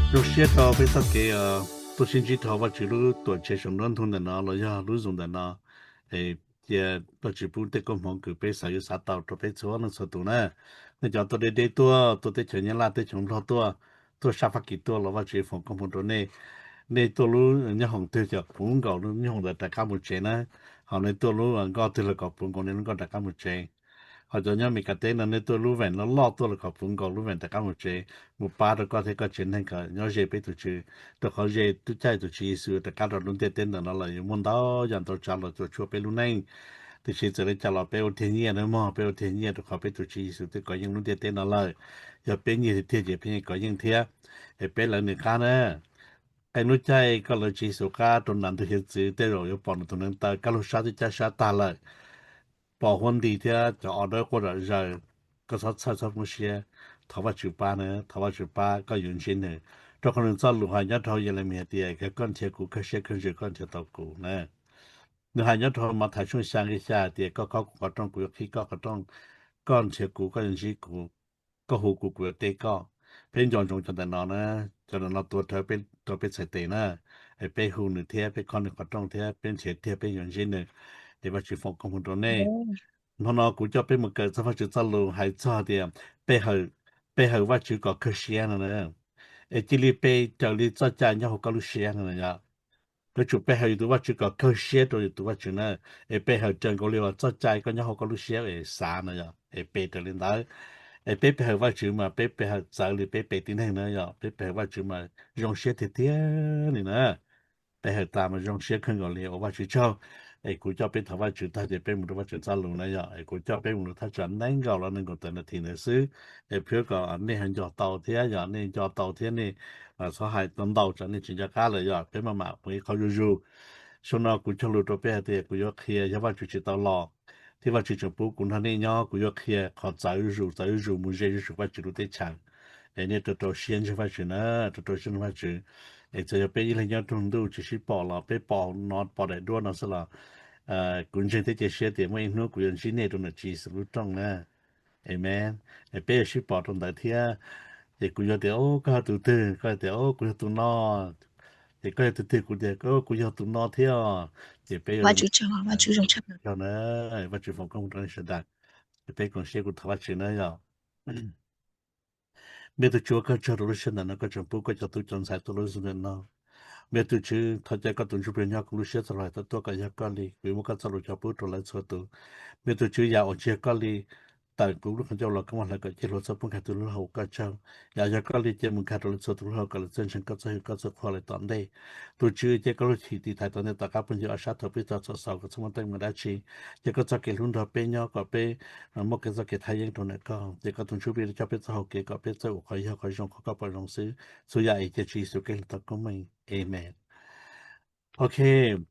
Zoo siab rau peb txoj kev tuaj sib ntsib rau Vajtswv lub tuam tsev saum nruab ntug ntawm no los yog lub Zoom ntawm no. Cia Vajtswv pub tej koob hmoov kws peb xav yuav xav tau rau peb txhua leej txhua tus na. Nej cov tuaj deb deb tuaj, tuaj teb chaws Nyab Laj, teb chaws Nplog tuaj, tuaj sab Fab Kis tuaj los Vajtswv foom koob hmoov rau nej. Nej tuaj lub nyob hoom twg ces puv nkaus lub nyob hoom ntawd rov qab mus tsev na. Ho nej tuaj lub nkoj twg los kom puv nkaus nej lub nkoj rov qab mus tsev. Ho cov nyob Meskas teb no nej tuaj lub veem loj loj tuaj los kom puv nkaus lub veem rov qab mus tsev, mus pab rau koj thiab koj tsev neeg kom nyob ze peb tus Tswv. Rau qhov ze twb caij tus Tswv Yexus rov qab rau lub ntiaj teb ntawm no lawm yuav muaj ntau yam ntau tsav los cuam tshuam peb lub neej. Tiam sis txawm li cas los peb ua tiag nyiaj na mog, peb ua tiag nyiaj rau qhov peb tus Tswv Yexus twb kov yeej lub ntiaj teb no lawm. Yog peb nyiag tiag tiag ces peb yeej kov yeej thiab. Es peb lawv nws qab na. Qee lub caij koj lawv Tswv Yexus qab rau nram ntug hiav txwv tej zaum yuav pom nws tus neev taw kaj lug sab twb cab sab tag lawm, pom huab nti thiab cov o dawb quaj zom zaws. Koj txhob txhawj txhob poob siab, thov Vajtswv pab na, thov Vajtswv pab koj yuav ntsib nws. Rau qhov nws txoj lus hais nyob rau Yelemis hais tias, yog koj nrhiav kuv kawg siab kawg ntsws koj nrhiav tau kuv na. Nws hais nyob rau Mathais tshooj xya nqe xya hais tias, koj khob kuv qhov rooj kuv yuav qhib koj qhov rooj, koj nrhiav kuv koj yuav ntsib kuv, koj hu kuv kuv yuav teb koj. Peb nco ntsoov cov ntawm no na, cov ntawm no tuav rawv rau peb txhais tes na. Es peb hu nws thiab peb khob nws qhov rooj thiab peb nrhiav tiag peb yuav ntsib nws. Es Vajtswv foom koob hmoov rau nej. Hmo no kuv coj peb mus kawm txog Vajtswv txoj lus hais txog tias pe hawm Vajtswv kom kawg siab no na. Es cia li pe raws li txoj cai nyob hauv koj lub siab no na yom. Yuav tsum pe hawm yus tus Vajtswv kom kawg siab rau yus tus Vajtswv na. Es pe hawm raws nkaus li uas txoj cai koj nyob hauv koj lub siab es xav no yom, es pe raws li ntawd. Es peb pe hawm Vajtswv mas peb pe hawm txawv li peb pe tib neeg na yom, peb pe hawm Vajtswv mas zoo siab tiag tiag li na. Pe hawm tas mas zoo siab kawg nkaus li ua Vajtswv tsaug. Es kuv coj peb thov Vajtswv tag ces peb mus rau Vajtswv txoj lus na yom, es kuv coj peb mus rau thaj tsam nees nkaum los nees nkaum tawm nas this ntawd xwb. Es pheeb kom nej ho nco tau thiab yog nej nco tau thiab nej txhob hais tau ntau tsam nej tsis nco qab lawm yom, peb maj mam mus ib qho zuj zus. Xyoo no kuv cog lus rau peb hais tias kuv yuav qhia yog Vajtswv tsis tau los thiab Vajtswv tseem pub kuv nrog nej nyob kuv yuav qhia qhov txawv zuj zus txawv zuj zus mus ze zuj zus Vajtswv lub teb chaws. Es nej rau rau siab ntseeg Vajtswv na, rau rau siab ntseeg Vajtswv. Es txawm yog peb ib leeg nyob rooj ntuj tsis sib pom los peb pom no pom daim duab no xwb los kuv ntseeg thiab cia siab tias muaj ib hnub kuv yuav ntsib nej rau ntawm Tswv Yexus lub rooj na. Amen. Es peb yuav sib pom rau ntawd thiab. Ces kuv yuav tias, o, koj yog tus twg? Koj tias, o, kuv yog tus no. Ces koj yog tus twg? Kuv tias, o, kuv yog tus no thiab. Ces peb yuav, na, Vajtswv foom koob hmoov rau nej sawv daws. Ces peb koom siab kuv thov Vajtswv na yom. Me tus Tswv, ua koj tsaug rau lub sij hawm ntawm no koj tseem pub koj cov tub cov ntxhais tuaj lub Zoom ntawm no. Me tus Tswv, thov caw koj tus Ntsuj Plig nyob kuv lub siab txoj hau hais tau tuaj kom yog koj li, kuv yuav muab koj txoj lus coj pub rau lawv txhua tus. Me tus Tswv, yam uas tsis yog koj li, tawm kuv lub qhov ncauj los koj muab hlawv kom ciaj hluas txhob pub nkag tus lub hauv koj tsaug. Yam yog koj li cia mus nkag rau lawv txhua tus lub hauv kom lawv txawj ntseeg koj txoj hwm koj txoj qhua lawm tom ntej. Tus Tswv, cia koj lub hwj chim tiv thaiv tom ntej tom qab phooj ywg ob sab thaum peb txog txhaum xaus kom txhob muaj teeb meem dab tsi. Cia koj txoj kev hlub nrog peb nyob kom peb muaj kev txoj kev thaj yeeb rau ntawm koj. Cia koj tus Ntsuj Plig coj peb txoj hau kev kom peb txawj ua qhov yog qhov zoo qhov koj pom zoo xwb. Txhua yam es cia Tswv Yexus Khetos tau koob meej. Amen. Ok,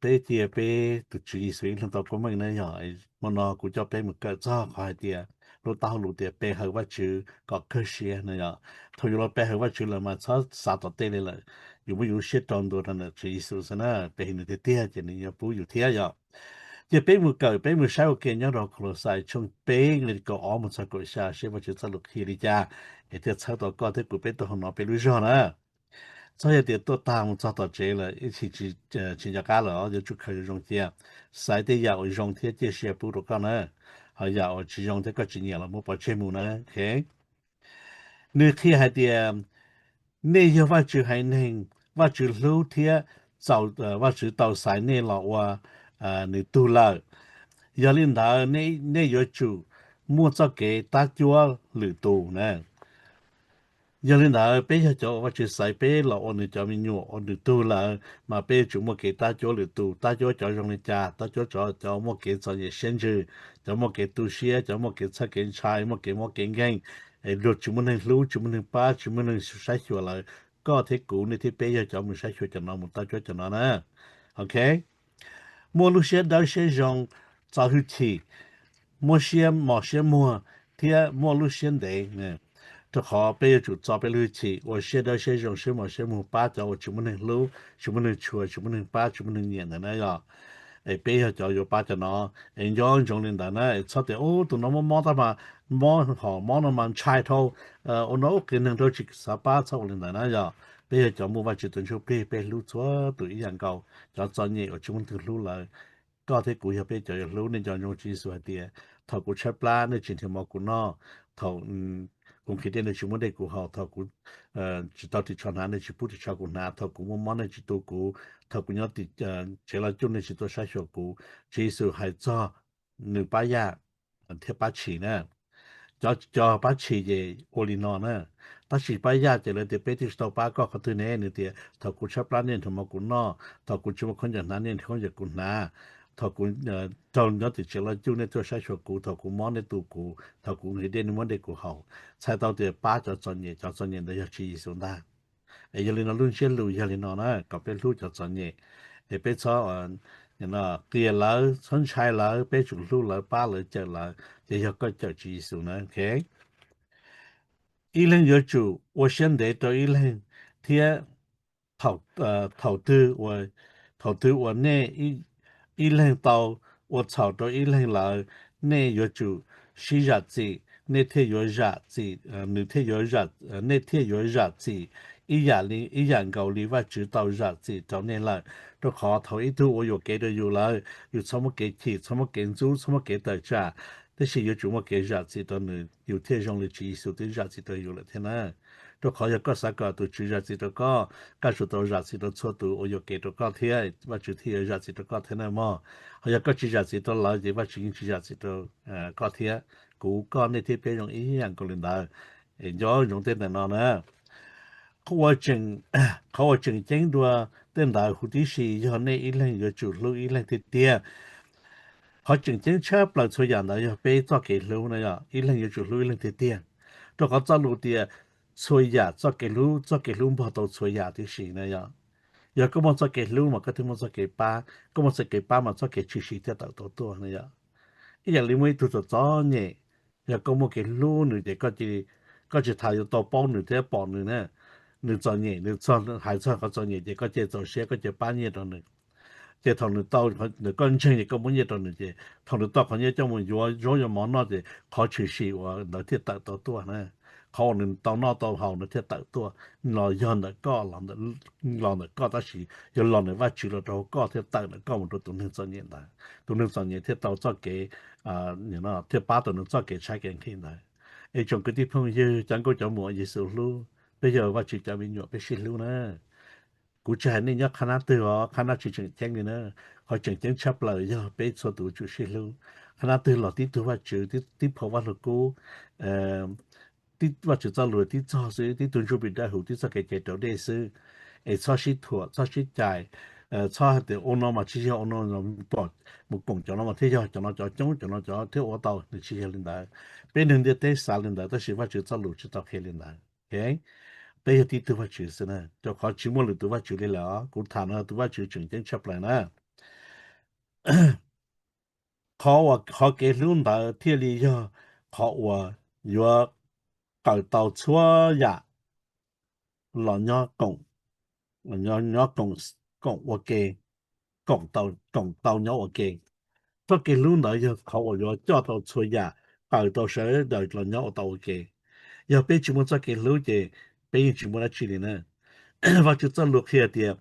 peb cia peb tus Tswv Yexus ib leeg tau koob meej na yog. Hmo no kuv coj peb mus kawm txog qhov hais tias lub taub hau lus tias pe hawm Vajtswv kom kawg siab na yom. Thaum yus los pe hawm Vajtswv lawm mas txhob xav tom tej li lawm, yus muab yus lub siab rau ntua rau ntawm Tswv Yexus xwb na, pe hawm nws tiag tiag ces nws yuav pub yus thiab yom. Ces peb mus kawm peb mus saib ua ke nyob rau Kolosais tshooj peb nqe kaum ob mus txog kaum xya seb Vajtswv txoj lus qhia li cas, es thiaj txhawb tau koj thiab kuv peb tuaj hauv no peb lub zog na. Txhob yog tias tuaj tag mus txog tom tsev lawm ib chim tsis nco qab lawm, yuav tsum khaws zoo zoo cia, xaiv tej yam uas zoo thiab ciaj sia pub rau koj na. Ho yam uas tsis zoo thiab koj tsis nyiam los muab pov tseg mus na. Nws qhia hais tias, nej yog Vajtswv haiv neeg, Vajtswv hlub thiab Vajtswv tau xaiv nej los ua nws tug lawm. Yog li ntawd, nej yuav tsum muaj txoj kev tab cuab lwm tus na. Yog li ntawd, peb yog cov uas Vajtswv xaiv peb los ua nws cov me nyuam, ua nws tug lawm, mas peb yuav tsum muaj kev tab cuab lwm tus. Tab cuab cov zoo li cas? Tab cuab cov, cov muaj kev txom nyem siab ntsws, cov muaj kev tu siab, cov muaj kev txhawj kev ntshai, muaj kev mob kev nkeeg, luag tsis muaj neeg hlub, tsis muaj neeg pab, tsis muaj neeg saib xyuas lawm. Koj thiab kuv, nej thiab peb yog cov mus saib xyuas cov no, mus tab cuab cov no na. Ok, muaj lub siab dawb siab zoo, txo hwj chim, muaj siab mos siab muag, thiab muaj lub siab ntev. Rau qhov peb yuav tsum txo peb lub hwj chim ua siab dawb siab zoo, siab mos siab muag pab cov uas tsis muaj neeg hlub, tsis muaj neeg tshua, tsis muaj neeg pab, tsis muaj neeg nyiam ntawd na yom. Es peb yog cov yuav pab cov no. Es nco ntsoov li ntawd na, es txhob tias, ub, tus no mob mob tab mas, mob hom mob no mas ntshai dhau, ua no ub qias neeg dhau tsis xav pab, txhob ua li ntawd na yom. Peb yog cov muaj Vajtswv tus Ntsuj Plig, peb hlub txhua tus ib yam nkaus. Cov txom nyem uas tsis muaj leej twg hlub lawv, koj thiab kuv yog peb cov yuav hlub. Nej nco ntsoov Tswv Yexus hais tias, thaum kuv tshaib plab nej tsis nrhiav mov kuv noj, thaum kuv nqhis dej nej tsis muab dej kuv haus, thaum kuv tsis tau ris tsho hnav nej tsis pub ris tsho kuv hnav, thaum kuv muaj mob nej tsis tu kuv, thaum kuv nyob tim tsev los cuj nej tsis tuaj saib xyuas kuv. Tswv Yexus hais txog nws pab yaj thiab pab tshis na. Cov, cov pab tshis ces ua li no na, tab sis pab yaj ces lawv tias peb twb tsis tau pab koj qhov twg ne. Nws tias thaum kuv tshaib plab nej nrhiav mov kuv noj, thaum kuv tsis muaj khaub ncaws hnav nej nrhiav khaub ncaws kuv hnav, thaum kuv raug nyob tim tsev los cuj nej tuaj saib xyuas kuv, thaum kuv mob nej tu kuv, thaum kuv nqhis dej nej muab dej kuv haus. Txhais tau tias pab cov txom nyem, cov txom nyem ntawd yog Tswv Yexus ntag. Es yog li no lub ntsiab lus yog li no na, kom peb hlub cov txom nyem, es peb txhob qia lawv, txhob ntshai lawv, peb tsum hlub lawv, pab lawv, cawm lawv, ces yog koj cawm Tswv Yexus na. Ib leeg yuav tsum ua siab ntev rau ib leeg, thiab thaum, thaum twg uas, thaum twg uas nej ib leeg tau ua txhaum rau ib leeg lawm, nej yuav tsum sib zam txim, nej thiaj yuav zam txim, nws thiaj yuav, nej thiaj yuav zam txim ib yam li, ib yam nkaus li Vajtswv tau zam txim rau nej lawm. Rau qhov thaum ib tug ua yuam kev rau yus lawm, yus txhob muaj kev chim, txhob muaj kev ntxub, txhob muaj kev tawm tsam, tab sis yuav tsum muaj kev zam txim rau nws, yus thiaj zoo li Tswv Yexus twb zam txim rau yus lawm thiab na. Rau qhov yog koj xav kom tus Tswv zam txim rau koj, koj tsum tau zam txim rau txhua tus ua yuam kev rau koj thiab, Vajtswv thiaj yuav zam txim rau koj thiab na mog. Ho yog koj tsis zam txim rau lawv ces Vajtswv yeej tsis zam txim rau koj thiab. Kuv, koj, nej thiab peb zoo ib yam nkaus li ntawd. Es nco ntsoov tej ntawm no na. Qhov uas tseem ceeb dua tej ntawd huv tib si yog nej ib leeg yuav tsum hlub ib leeg tiag tiag. Qhov tseem ceeb tshaj plaws txhua yam ntawd yog peb txoj kev hlub na, yog ib leeg yuav tsum hlub ib leeg tiag tiag. Rau qhov txoj lus tias txhua yam txoj kev hlub, txoj kev hlub npog tau txhua yam tib si na yom. Yog koj muaj txoj kev hlub mas koj thiaj muaj txoj kev pab, koj muaj txoj kev pab mas txoj kev tshwm sim thiaj tawm tau tuaj na yom. Ib yam li muaj ib tug txom txom nyem, yog koj muaj kev hlub nws ces koj tsis tham yuav tau paub nws thiab pom nws na. Nws txom nyem, nws hais txog qhov txom nyem ces koj cia li txaus siab, koj cia li pab nyiaj rau nws. Ces thaum nws tau, nws, koj ntseeg ces koj muab nyiaj rau nws ces thaum nws tau qhov nyiaj coj mus yuav zaub yuav mov noj ces qhov tshwm sim uas ntawd thiaj tawm tau tuaj na. Qhov uas nws tau noj tau haus ntawd thiaj tawm tuaj, los yog ntawm koj, los ntawm koj, tab sis yog los ntawm Vajtswv los rau hauv koj thiaj tawm ntawm koj mus rau tus neeg txom nyem ntawd. Tus neeg txom nyem thiaj tau txoj kev, thiaj pab tau nws txoj kev tshaib kev nqhis ntawd. Es tsoom kwv tij phooj ywg, cov nkauj cov muam Yexus hlub, peb yog Vajtswv cov me nyuam, peb sib hlub na. Kuv tsis hais nej nyob qhab nab twg os, qhab nab tsis tseem ceeb li na. Qhov tseem ceeb tshaj plaws yog peb txhua tus tsum sib hlub. Qhab nab twg los tib tug Vajtswv, tib phau Vaj Lug Kub, tib Vajtswv txoj lus tib txog xwb, tib tug Ntsuj Plig Dawb Huv, tib txoj kev cai raus dej xwb. Es txhob sib thuam, txhob sib cais, txhob hais tias ua no mas tsis yog, ua no pom mus koom cov no mas thiaj yog, cov no cov coob, cov no cov thiaj ua tau, nws tsis yog li ntawd. Peb neeg ntiaj teb xav li ntawd tab sis Vajtswv txoj lus tsis tau qhia li ntawd. Peb yog tib tug Vajtswv xwb na, rau qhov tsis muaj lwm tus Vajtswv li lawm os. Kuv tham no tus Vajtswv tseem ceeb tshaj plaws na. Qhov uas, qhov kev hlub ntawd thiaj li yog qhov uas yuav kawm tau txhua yam los nyob koom, nyob koom, koom ua ke, koom tau, koom tau nyob ua ke. Txoj kev hlub ntawd yog qhov uas yuav coj tau txhua yam, kawm tau sawv daws los nyob ua tau ua ke. Yog peb tsis muaj txoj kev hlub ces peb yeej tsis muaj dab tsi li na. Vajtswv txoj lus qhia tias,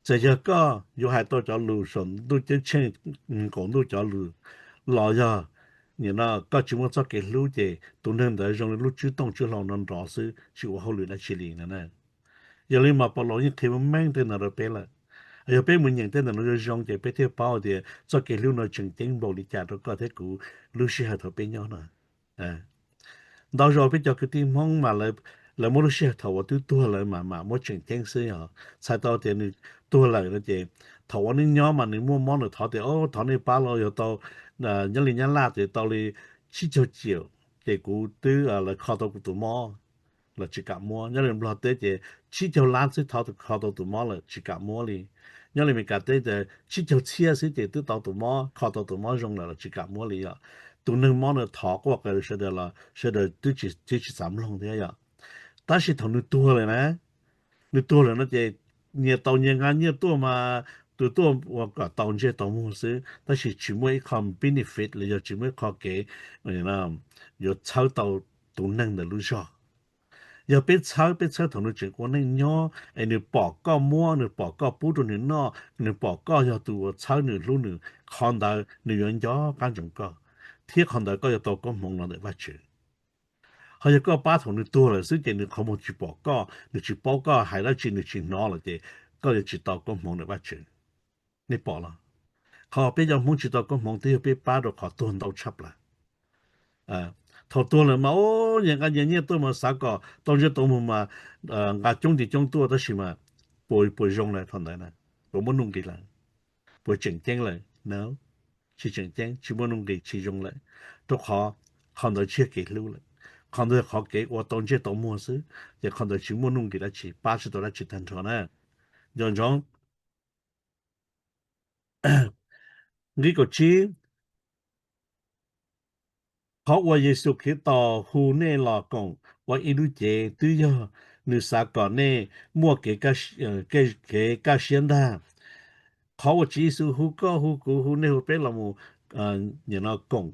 txawm yog koj yuav hais tau cov lus saum ntuj ceeb tsheej, nkaum ntuj cov lus, los yog nim no koj tsis muaj txoj kev hlub ces tus neeg ntawd zoo li lub tswb tooj tswb hlau nrov nrov xwb, tsis ua hauj lwm dab tsi li no na. Yog li mas Paulus yeej qhia meej meej tej no rau peb lawm. Yog peb mus nyeem tej ntawm no zoo zoo ces peb thiaj paub tias txoj kev hlub no tseem ceeb npaum li cas rau koj thiab kuv lub sij hawm thaum peb nyob no. Ntau zaus peb cov kwv tij Hmoob mas lawv muab lub sij hawm thaum uas twb tuag lawm mas mam muab tseem ceeb xwb os. Txhais tau tias nws tuag lawm no ces thaum ua neej nyob mas nws muaj mob nws thov tias, thov nej pab los yog tau, nyob li Nyab Laj ces tau li tsib caug ciam, ces kuv twb, lawv kho tau kuv tus mob, los tsis kam muab. Nyob li Nplog teb ces tsib caug lab xwb thov kho tau tus mob lawm tsis kam muab li. Nyob li Amelikas teb ces tsib caug txhiab xwb ces twb tau tus mob, kho tau tus mob zoo lawm los tsis kam muab li os. Tus neeg mob no thov quaj qw sawv daws los sawv daws twb tsis, twb tsis xav mloog thiab yom. Tab sis thaum nws tuag lawm na, nws tuag lawm no ces nyias tau nyias nqa nyiaj tuaj mas tus tuaj ua kom tau ntsej tau muag xwb, tab sis tsis muaj ib qho benefit los yog tsis muaj ib qho kev yuav txhawb tau tus neeg ntawd lub zog. Yog peb txhawb, peb txhawb thaum nws tseem ua neej nyob es nws pom koj muab, nws pom koj pub rau nws noj, nws pom koj yog tus uas txhawb nws hlub nws, qhov ntawd nws yuav nco qab ntsoov koj, thiab qhov ntawd koj yuav tau koob hmoov los ntawm Vajtswv. Ho yog koj pab thaum nws tuag lawm xwb ces nws qhov muag tsis pom koj, nws tsis paub koj hais dab tsi, nws tsis hnov lawm ces koj yuav tsis tau koob hmoov ntawm Vajtswv. Nej pom los? Qhov peb cov Hmoob tsis tau koob hmoov twb yog peb pab rau qhov tuag ntau tshaj plaws. Thaum tuag lawm mas, o, nyias nqa nyias nyiaj tuaj mas xav kom tau ntsej tau muag mas nqa coob ces coob tuaj, tab sis mas puas, puas zoo lawm thaum ntawd na? Puas muaj nuj nqis lawm? Puas tseem ceeb lawm? No, tsis tseem ceeb, tsis muaj nuj nqis, tsis zoo lawm. Rau qhov, qhov ntawd tsis yog kev hlub lawm, qhov ntawd yog qhov kev ua tau ntsej tau muag xwb, ces qhov ntawd tsis muaj nuj nqis dab tsi, pab tsis tau dab tsi tag nrho na. Nco ntsoov. Nqi kaum tsib, qhov uas Yexus Khetos hu nej los koom ua ib lub cev twb yog nws xav kom nej muaj kev, kev kaj siab ntag. Qhov uas Tswv Yexus hu koj hu kuv hu nej hu peb los mus, nim no koom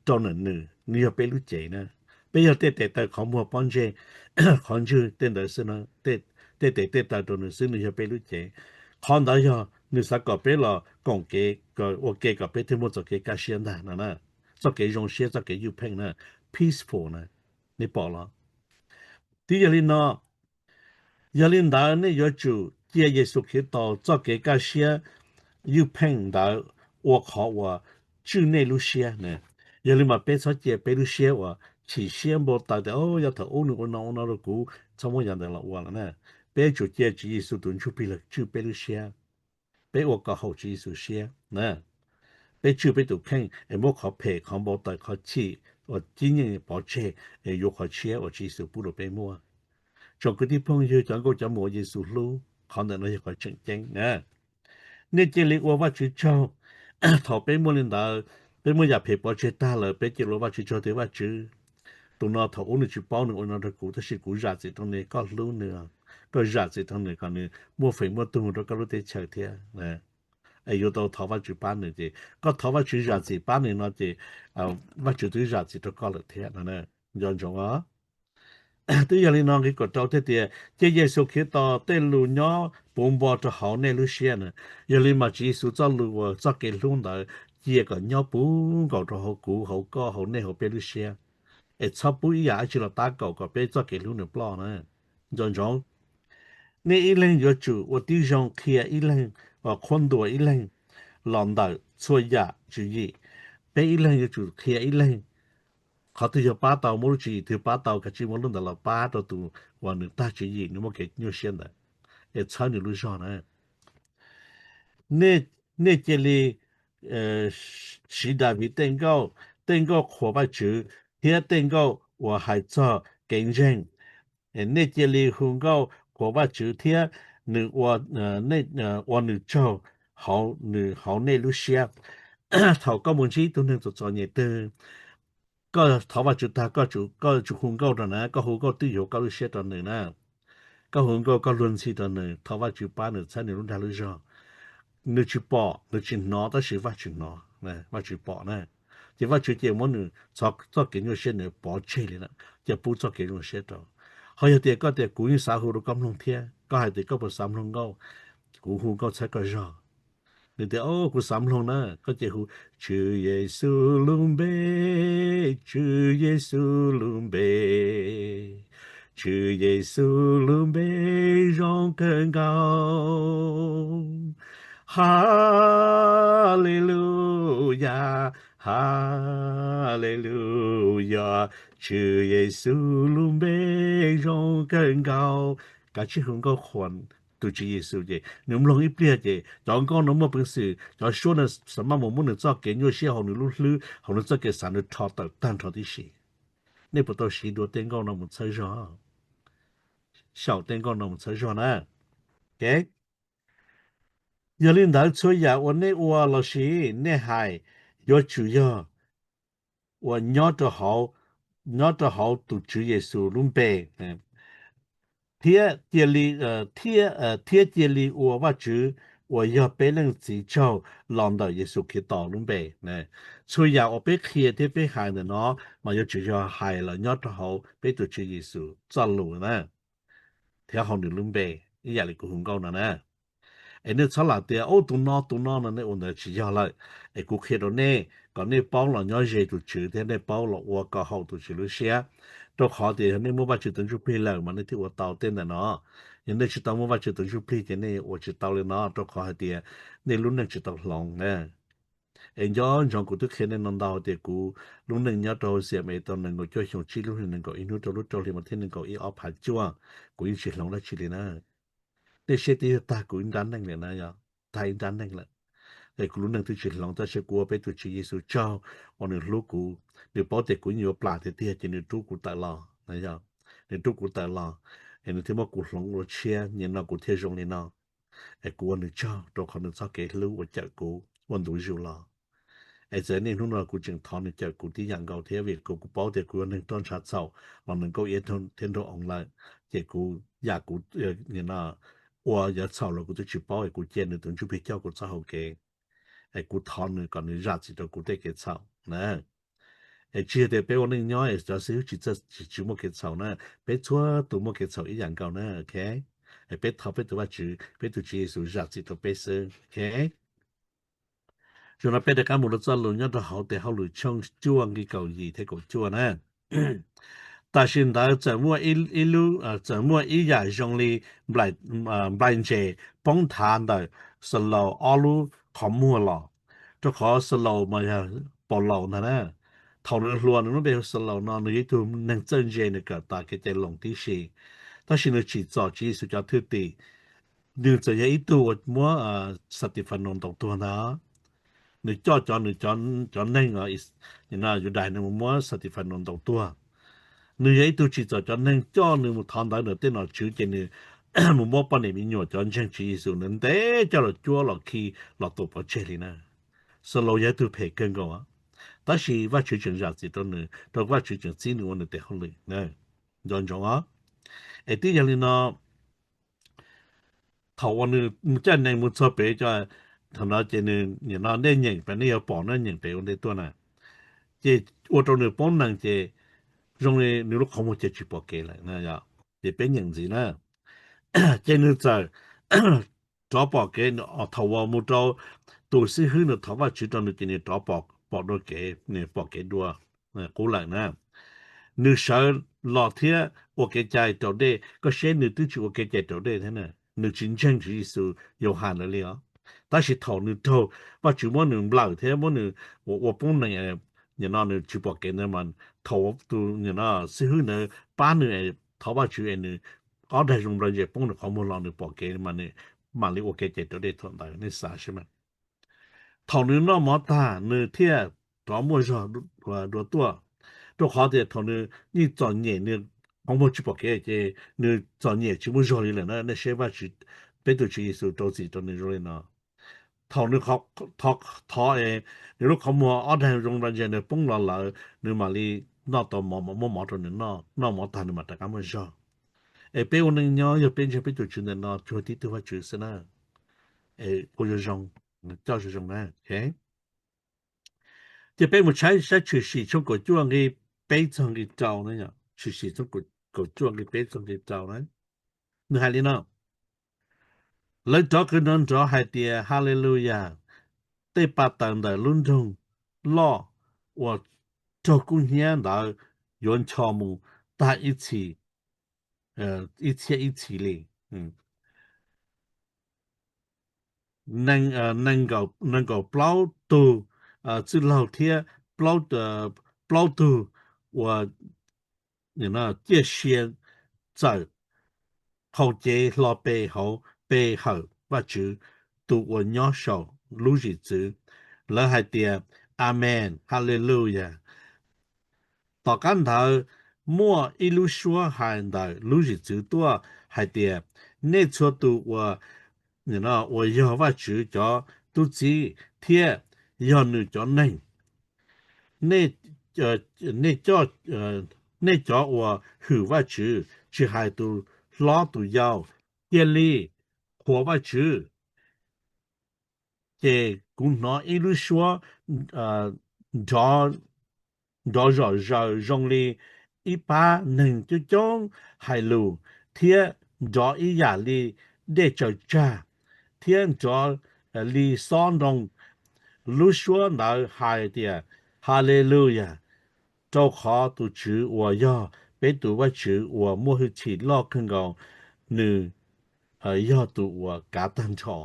rau ntawm nws, nws yog peb lub cev na. Peb yog tej tes taw qhov muag pob ntseg, qhov ntswg tej ntawd xwb, tej tes tej taw rau nws xwb, nws yog peb lub cev. Qhov ntawd yog nws xav kom peb los koom kev ua ke kom peb thiaj muaj txoj kev kaj siab ntag no na, txoj kev zoo siab, txoj kev ywj pheej na, peaceful na. Nej pom los? Twb yog li no, yog li ntawd nej yuav tsum cia Yexus Khetos txoj kev kaj siab ywj pheej ntawd ua qhov uas tswj nej lub siab na. Yog li mas peb txhob cia peb lub siab uas chim siab npau taws tias, o, yog thaum ub nws ua no ua no rau kuv, txhob muab yam ntawd los ua lawm na. Peb tsum cia Tswv Yexus tus Ntsuj Plig los tswj peb lub siab. Peb ua kom haum Tswv Yexus siab na. Peb tswj peb tus kheej es muab qhov phem, qhov npau taws, qhov chim uas cib nyeej pov tseg es yuav qhov tshiab uas Tswv Yexus pub rau peb muaj. Tsoom kwv tij phooj ywg, cov nkauj cov muam uas Yexus hlub, qhov ntawm no yog qhov tseem ceeb na. Nej cia li ua Vajtswv tsaug thaum peb muaj li ntawd, peb muaj yam phem pov tseg tag lawm, peb cia li ua Vajtswv tsaug tias, Vajtswv, tus no thaum ub nws tsis paub nws ua no rau kuv, tab sis kuv zam txim rau nws, koj hlub nws, koj zam txim rau nws kom nws muaj feem muaj tug mus rau koj lub teb chaws thiab. Es yuav tau thov Vajtswv pab nws, ces koj thov Vajtswv zam txim pab nws no ces Vajtswv twb zam txim rau koj lawm thiab no. Nco ntsoov os. Twb yog li no nqi kaum rau thiaj tias, cia Yexus Khetos tej lus nyob puv npo rau hauv nej lub siab na. Yog li mas Tswv Yexus txoj lus uas txoj kev hlub ntawd cia kom nyob puv nkaus rau hauv kuv, hauv koj, hauv nej, hauv peb lub siab, es txhob pub ib yam dab tsi los tab kaum kom peb txoj kev hlub nws ploj na. Nco ntsoov, nej ib leeg yuav tsum ua tib zoo qhia ib leeg, qhuab ntuas ib leeg los ntawm txhua yam tswv yim. Peb ib leeg yuav tsum qhia ib leeg, qhov twg yog pab tau, muab lub tswv yim twg pab tau, kav tsij muab lub ntawd los pab rau tus uas nws tag tswv yim, nws muaj kev nyuaj siab ntawd, es txhawb nws lub zog na. Nej cia li siv Daviv tej nkauj, tej nkauj qhuas Vajtswv thiab tej nkauj uas hais txog kev ntseeg. Nej cia li hu nkauj qhuas Vajtswv thiab nws, ua nws tsaug hauv nej lub siab. Thaum koj mus ntsib tus neeg txom txom nyem twg, koj thov Vajtswv tag, koj tsum hu nkauj rau na, koj hu nkauj twj ywm koj lub siab rau nws na. Koj hu nkauj, koj luag ntxhi rau nws, thov Vajtswv pab nws, txhawb nws lub dag lub zog. Nws tsis pom, nws tsis hnov, tab sis Vajtswv hnov, Vajtswv pom na. Ces Vajtswv ces muab nws txoj kev nyuaj siab nws pov tseg li na, ces pub txoj kev zoo siab rau. Ho yog tias koj tias kuv yeej xav hu rau koj mloog thiab, koj hais tias koj puas xav mloog nkauj, kuv hu nkauj txhawb koj zog. Nws tias, o, kuv xav mloog na, koj cia hu, Tswv Yexus lub npe, Tswv Yexus lub npe, Tswv Yexus lub npe zoo kawg nkaus. Haleluyas, haleluyas, Tswv Yexus lub npe zoo kawg nkaus. Kav tsij hu nkauj qhuas tus Tswv Yexus ces nws mloog ib pliag ces cov nkauj no muaj peev xwm, cov suab no xav maj mus muab nws txoj kev nyuaj siab hauv nws lub hlwb, hauv nws txoj kev xav nws rho tawm tag nrho tib si. Nej puas tau siv dua tej nkauj no mus txhawb zog? Xyaum tej nkauj no mus txhawb zog na. Yog li ntawd txhua yam uas nej ua lossis nej hais yuav tsum yog uas nyob rau hauv tus Tswv Yexus lub npe, thiab cia li, thiab cia li ua Vajtswv uas yog peb leej txiv tsaug los ntawm Yexus Khetos lub npe. Txhua yam uas peb qhia thiab peb hais ntawm no mas yuav tsis yog hais los nyob rau hauv peb tus Tswv Yexus txoj lus na, thiab hauv nws lub npe, ib yam li kuv hu nkauj no na. Es nej txhob lam tias ub tus no tus no no nej ua ntawd tsis yog lawm. Es kuv qhia rau nej kom nej paub los nyob ze tus Tswv thiab nej paub los ua kom haum tus Tswv lub siab. Rau qhov tias yog nej muaj Vajtswv tus Ntsuj Plig lawm mas nej thiaj ua tau tej ntawm no. Yog nej tsis tau muaj Vajtswv tus Ntsuj Plig ces nej ua tsis tau li no, rau qhov hais tias nej lub neej tsis tau hloov na. Es nco ntsoov kuv twb qhia nej no ntau tias kuv lub neej nyob rau hauv Xiam Es tau nees nkaum cuaj xyoo tsib lub hli nees nkaum ib hnub rau lub rau hli mas thiab nees nkaum ib ob phav cuaj, kuv yeej tsis hloov dab tsi li na. Nej siab twb yog tag kuv ib nrab neej lawm na, yog tag ib nrab neej lawm. Es kuv lub neej twb tsis hloov tab sis kuv ua peb tus Tswv Yexus tsaug uas nws hlub kuv, nws paub tias kuv yeej yuav plam tiag tiag ces nws rub kuv tawm los na, yog nws rub kuv tawm los, es nws thiaj muab kuv hloov ua tshiab, nim no kuv thiaj zoo li no. Es kuv ua nws tsaug rau qhov nws txoj kev hlub uas cawm kuv ua ntu zus los. Es txawm niaj hnub no kuv tseem thov nws cawm kuv tib yam nkaus thiab vim kuv, kuv paub tias kuv yog neeg roj ntsha txhaum los nws nkauj iab thiab nraug oo lawm, ces kuv yam kuv ua yav txhaum los kuv twb tsis paub es kuv cia nws tus Ntsuj Plig coj kuv txoj hau kev. Es kuv thov nws kom nws zam txim rau kuv tej kev txhaum na. Es tsis yog tias peb ua neej nyob es cov xib hwb tsis txawj, tsis, tsis muaj kev txhaum na, peb txhua tus muaj kev txhaum ib yam nkaus na, ok. Es peb thov peb tus Vajtswv, peb tus Tswv Yexus zam txim rau peb xwb, ok. Zaum no peb rov qab mus rau txoj lus nyob rau hauv tes hauj lwm tshooj cuaj nqi kaum yim thiab kaum cuaj na. Tam sim ntawd txawm muaj ib, ib lub, txawm muaj ib yam zoo li nplaim, nplaim ntses poob nthav ntawm Xalaus ob lub qhov muag los, rau qhov Xalaus mas yog Paus Laus ntag na. Thaum nws hluas nws lub npe hu Xalaus no nws yog ib tug neeg txawj ntse, nws kawm tas kev cai Loos tib si, tab sis nws tsim txom Tswv Yexus cov thwj tim. Nws txawm yog ib tug uas muab Xatifanaus ntaus tuag ntag. Nws coj cov, nws cov neeg Yudais nws mus muab Xatifanaus ntaus tuag. Nws yog ib tug tsim txom cov neeg coj nws mus thov ntawv ntawm tej nom tswv ces nws mus muab poj niam me nyuam cov ntseeg Tswv Yexus nws ntev coj los cuab los khi los tuam pov tseg li na. Xalaus yog ib tug phem kawg nkaus, tab sis Vajtswv tseem zam txim rau nws, rau Vajtswv tseem txib nws ua nws tes hauj lwm. Nco ntsoov os. Es twb yog li no, thaum uas nws caj nees mus txog pem, thaum no ces nws nim no nej nyeem pem, nej yuav pom nej nyeem pem ua ntej tuaj na, ces ua rau nws poob nees ces zoo li nws lub qhov muag ces tsis pom kev lawm, ces peb nyeem ntxiv na. Ces nws txawm rov pom kev, thaum uas mus rau tus xib hwb nws thov Vajtswv rau nws ces nws rov pom dua kev, nws pom kev dua qub lawm na. Nws sawv los thiab ua kev cai raus dej, koj saib nws twb tsis ua kev cai raus dej thiab na, nws tsis ntseeg Tswv Yexus Yauhas lawm li os. Tab sis thaum nws raug Vajtswv muab nws nplawm thiab muab nws ua poob nees, nim no nws tsis pom kev ntawd mas thaum tus xib hwb ntawd pab nws thov Vajtswv es nws ob daig zoo nplawg ntses poob nws qhov muag los nws pom kev mas nws mam li ua kev cai raus dej thaum ntawd, nej xav seb mas. Thaum nws noj mov tag nws thiaj rov muaj zog dua tuaj, rau qhov tias thaum nws yeej txom nyem, nws qhov muag tsis pom kev ces nws txom nyem tsis muaj zog li lawm na. Nej saib Vajtswv, peb tus Tswv Yexus rau txim rau nws zoo li no. Thaum nws thov es nws lub qhov muag ob daig zoo nplawg ntses nws poob los lawm, nws mam li noj tau mov, muab mov rau nws noj, noj mov tag nws mam rov qab muaj zog. Es peb ua neej nyob yog peb ntseeg peb tus Tswv ntawm no tsuas tib tug Vajtswv xwb na. Es ua zoo zoo, coj zoo zoo na. Ces peb mus saib Tshwm Sim tshooj kaum cuaj nqi peb txog nqi rau na, Tshwm Sim tshooj kaum cuaj nqi peb txog nqi rau na. Nws hais li no: Lawv rov qw nrov nrov hais tias, Haleluyas! Tej pa taws ntawm lub nroog loj uas raug kub hnyiab ntawd yuav ncho mus tag ib txhis, ib txhiab ib txhis li. Nees nkaum plaub tug txwj laug thiab plaub tug uas ciaj sia txawm qhau cev hlo pe hauv pe hawm Vajtswv tus uas nyob saum lub zwm txwv. Lawv hais tias, Amees, Haleluyas! Tom qab ntawd muaj ib lub suab hais ntawm lub zwm txwv tuaj hais tias, Nej txhua tus uas, uas yog Vajtswv cov tub txib thiab yog nws cov neeg, nej, nej cov uas hwm Vajtswv, tsis hais tus hlob tus yau, cia li qhuas Vajtswv. ces kuv hnov ib lub suab nrov nrov zom zaws zoo li ib pab neeg coob coob hais lus, thiab nrov ib yam li dej tsaws tsag, thiab nrov li xob nroo. Lub suab ntawd hais tias, Haleluyas, rau qhov tus Tswv uas yog peb tus Vajtswv uas muaj hwj chim loj kawg nkaus, nws yog tus uas kav tag nrho.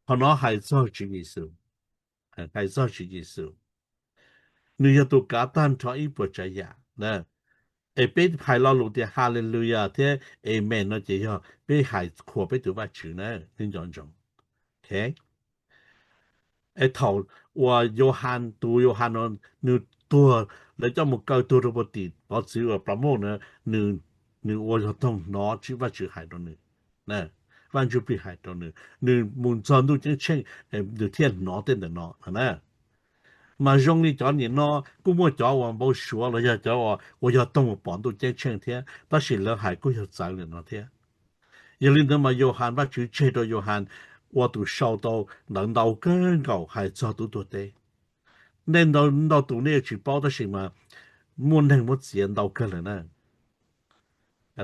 Qhov no hais txog Tswv Yexus, hais txog Tswv Yexus. Nws yog tus kav tag nrho ib puas tsav yam. Es peb hais lo lus tias Haleluyas thiab Amen no ces yog peb hais qhuas peb tus Vajtswv na, nej nco ntsoov. Es thaum uas Yauhas, tus Yauhas no, nws tuag, lawv coj mus kaw tuag rau puag tim pov txwv uas plas mauj na, nws ua zog toog hnov Vajtswv hais rau nws, Vaj Ntsuj Plig hais rau nws, nws mus txog ntuj ceeb tsheej, nws thiaj hnov tej ntawm no na. Mas zoo li cov nim no kuj muaj cov uas npau suav los yog cov uas ua yog toog uas pom ntuj ceeb tsheej thiab, tab sis lawv hais kuj yog txawv li no thiab. Yog li ntawd mas Yauhas, Vajtswv tseg rau Yauhas ua tus sau tau ntawv ntau kawg nkaus hais txog tub tuag teb. Nej ntau tus nej yuav tsis paub tab sis mas muaj neeg muab txiav ntau kawg lawm na.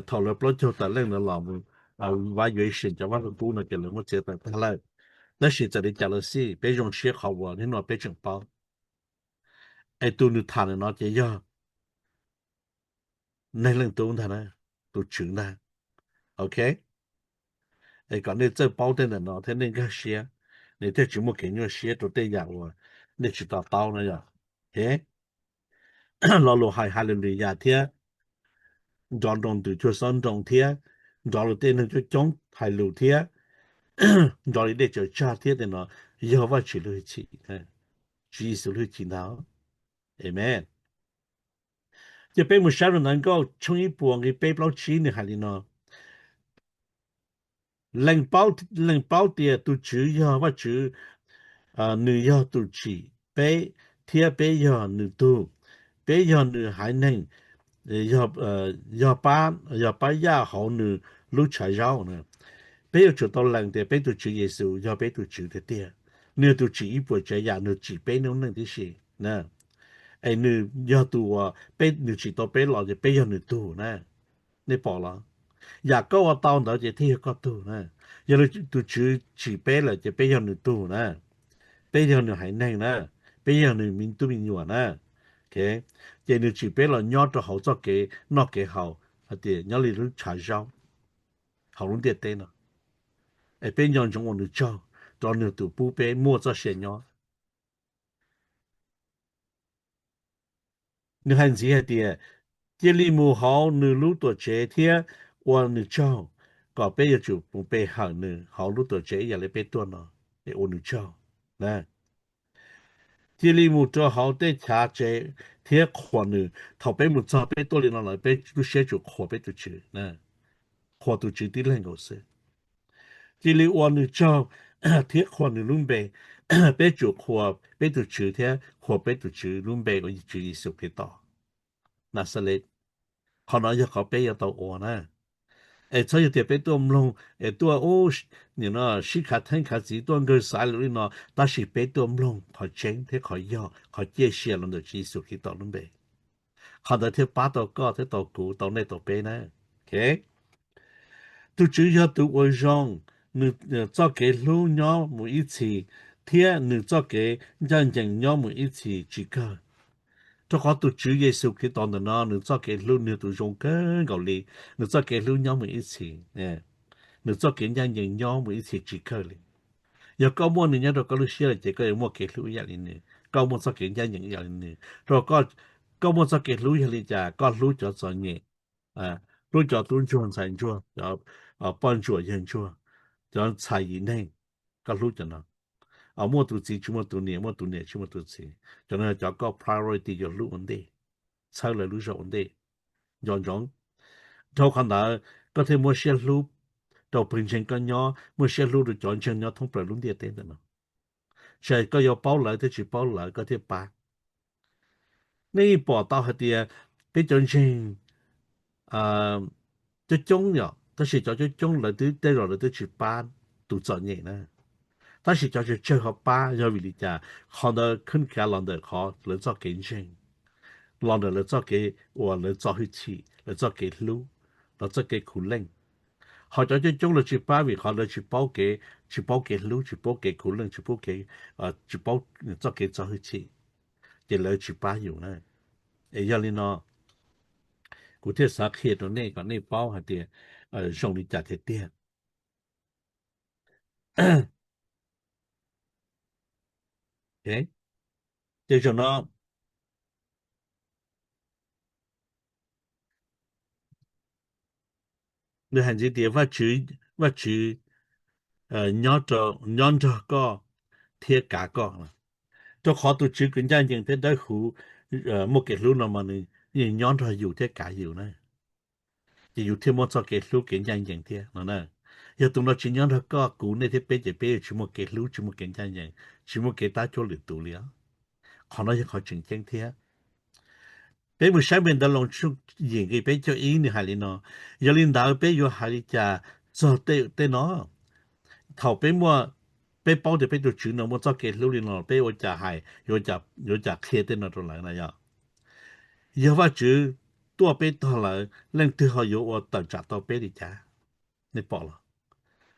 Thaum lawv plaub caug tawm leej ntawd los mus evaluation cov vaj lug kub no ces lawv muab txiav tawm tag lawm. Tab sis txawm li cas los xij peb zoo siab qhov uas hnub no peb tseem paub. Es tus nws tham ntawm no ces yog Neeg Leej Tub ntag na, tus Tswv ntag. Ok, es kom nej txawj paub tej ntawm no thiab nej nkag siab, nej thiaj tsis muaj kev nyuaj siab rau tej yam uas nej tsis to taub na yom. Lo lus hais Haleluyas thiab nrov nroo ntws cuag xob nroo thiab nrov li tej neeg coob coob hais lus thiab nrov li dej tsaws tsag thiab tej no yog Vajtswv lub hwj chim, Tswv Yexus lub hwj chim ntag. Amen. Ces peb mus saib rau ntawv Nkauj tshooj ib puas nqe peb plaub tsib nws hais li no: Lees paub tias tus Tswv yog Vajtswv, nws yog tus tsim peb thiab peb yog nws tug. Peb yog nws haiv neeg, yog pab yaj hauv nws lub tshav zaub. Peb yuav tsum tau lees tias peb tus Tswv Yexus yog peb tus Tswv tiag tiag. Nws yog tus tsim ib puas tsav yam, nws tsim peb lub neej tib si. Es nws yog tus uas peb, nws tsim tau peb los ces peb yog nws tug na. Nej pom los? Yam koj ua tau ntawd ces thiaj yog koj tug na. Yog li tus Tswv tsim peb lawm ces peb yog nws tug na, peb yog nws haiv neeg na, peb yog nws me tub me nyuam na. Ces nws tsim peb los nyob rau hauv txoj kev noj kev haus, hais tias nyob li lub tshav zaub hauv lub ntiaj teb no. Es peb nco ntsoov ua nws tsaug rau nws tus pub peb muaj txoj sia nyob. Nws hais ntxiv hais tias, cia li mus hauv nws lub tuam tsev thiab ua nws tsaug, kom peb yuav tsum mus pe hawm nws hauv lub tuam tsev ib yam li peb tuaj no, es ua nws tsaug. Cia li mus rau hauv tej chav tsev thiab qhuas nws. Thaum peb mus txog peb tuaj li no lawm peb lub siab tsum qhuas peb tus Tswv, qhuas tus Tswv tib leeg nkaus xwb. Cia li ua nws tsaug thiab qhuas nws lub npe. Peb tsum qhuas peb tus Tswv thiab qhuas peb tus Tswv lub npe uas Tswv Yexus Khetos Naxales. Qhov no yog qhov peb yuav tau ua na. Es txhob yog tias peb tuaj mloog es tuaj nim no sib khav theeb khav txiv tuaj nkawg xaiv lus li no, tab sis peb tuaj mloog qhov tseeb thiab qhov yog, qhov ciaj sia los ntawm Tswv Yexus Khetos lub npe. Qhov ntawd thiaj pab tau koj thiab tau kuv, tau nej tau peb na. Tus Tswv yog tus uas zoo, nws txoj kev hlub nyob mus ib txhis, thiab nws txoj kev ncaj ncees nyob mus ib txhis tsis kawg. Rau qhov tus Tswv Yexus Khetos ntawm no nws txoj kev hlub nws yog tus zoo kawg nkaus li, nws txoj kev hlub nyob mus ib txhis, nws txoj kev ncaj ncees nyob mus ib txhis tsis kawg li. Yog koj muaj nws nyob rau koj lub siab lawm ces koj yuav muaj kev hlub ib yam li nws, koj muaj txoj kev ncaj ncees ib yam li nws. Rau qhov koj muaj txoj kev hlub yog li cas, koj hlub cov txom nyem, hlub cov tub ntsuag ntxhais ntsuag, cov poj ntsuam yawg ntsuag, cov ntxhais yim neeg, koj hlub cov no. Muaj tus txiv tsis muaj tus niam, muaj tus niam tsis muaj tus txiv, cov no yog cov koj priority yuav hlub ua ntej, txhawb lawv lub zog ua ntej. Nco ntsoov, dhau qhov ntawd koj thiaj muaj siab hlub rau pawg ntseeg koj nyob, muaj siab hlub rau cov ntseeg nyob thoob plaws lub ntiaj teb ntawm no. Tsis hais koj yuav paub lawv thiab tsis paub lawv koj thiaj pab. Nej yeej pom tau hais tias peb cov ntseeg coob coob yom, tab sis cov coob coob lawv twb tej zaum lawv twb tsis pab tus txom nyem na. Tab sis cov tsawg tsawg ho pab yog vim li cas? Qhov ntawd khwb kav los ntawm qhov lawv txoj kev ntseeg, los ntawm lawv txoj kev uas lawv txo hwj chim, lawv txoj kev hlub, lawv txoj kev khuv leej. Ho cov coob coob lawv tsis pab vim qhov lawv tsis paub kev, tsis paub kev hlub, tsis paub kev khuv leej, tsis paub kev, tsis paub txoj kev txo hwj chim, ces lawv tsis pab yus na. Es yog li no, kuv thiaj xav qhia rau nej kom nej paub hais tias zoo li cas tiag tiag. Ces zaum no nws hais ntxiv tias Vajtswv, Vajtswv nyob nrog koj thiab kav koj. Rau qhov tus Tswv kwv ncaj ncees thiab dawb huv, muaj kev hlub no mas nws yeej nyob nrog yus thiab kav yus na. Ces yus thiaj muaj txoj kev hlub kev ncaj ncees thiab no na. Yog tus no tsis nyob nrog koj kuv nej thiab peb ces peb yuav tsis muaj kev hlub, tsis muaj kev ncaj ncees, tsis muaj kev tab cuab lwm tus li os. Qhov no yog qhov tseem ceeb thiab. Peb mus saib npe ntawv Loos tshooj yim nqe peb caug ib nws hais li no: Yog li ntawd peb yuav hais li cas txog tej no? Thaum peb muaj, peb paub tias peb tus Tswv no muaj txoj kev hlub li no, peb ua cas hais, yuav cas qhia tej no rau lawv na yog? Yog Vajtswv tuaj peb tog lawm, leej twg ho yuav ua tawm tsam tau peb li cas? Nej pom los?